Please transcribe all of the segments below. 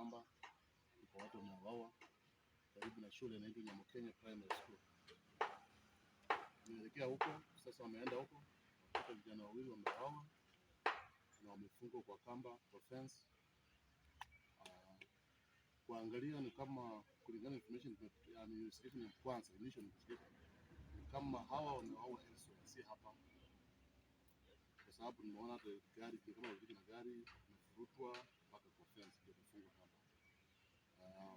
kamba, kwa watu wameuawa karibu na shule inaitwa Nyamukenye Primary School. Nielekea huko sasa, wameenda huko wakuta vijana wawili wameuawa na wamefungwa kwa kamba kwa fence. Kuangalia ni kama kulingana na information, yani investigation ya kwanza, initial investigation, ni kama hawa wameuawa elsewhere, si hapa, kwa sababu nimeona hata gari kama walikuja na gari wamevurutwa mpaka kwa fence ndio wamefungwa kamba.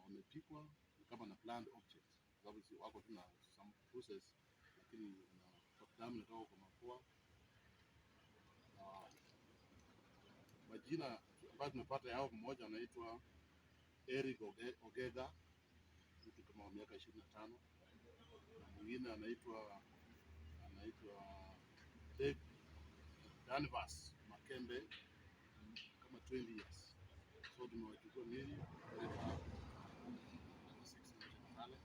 Wamepikwa ni kama na blunt object, kwa sababu si wako tu na some process, lakini na damu inatoka kwa mapua. Na majina ambayo tumepata yao, mmoja anaitwa Eric Ogega, mtu kama wa miaka 25, na mwingine anaitwa Dave Danvas Makembe, kama 20 years. So tumewachukua miili kupeleka pale,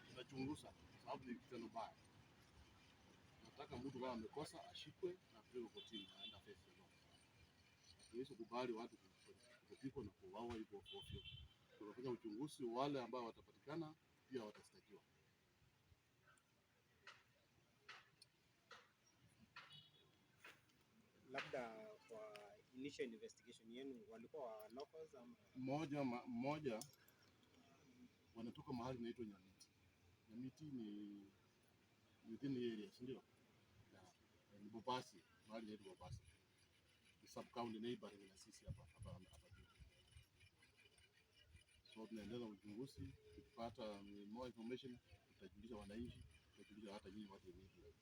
tunachunguza kwa sababu ni kitendo baya. Nataka mtu kama amekosa ashikwe na apelekwe kotini na aende face the law. Hatuwezi kubali watu kupigwa na kuuawa hivyo ovyo. Tunafanya uchunguzi, wale ambao watapatikana pia watastakiwa. Labda kwa initial investigation yenu walikuwa wa locals ama? Mmoja wanatoka mahali inaitwa Nyamiti. Nyamiti ni within the area, si ndio? Ni Bobasi, mahali inaitwa Bobasi. Ni sub county neighboring na sisi hapa hapa hapa juu. So tunaendeleza uchunguzi, tukipata more information tutajulisha wananchi, tutajulisha hata nyinyi watu wa media.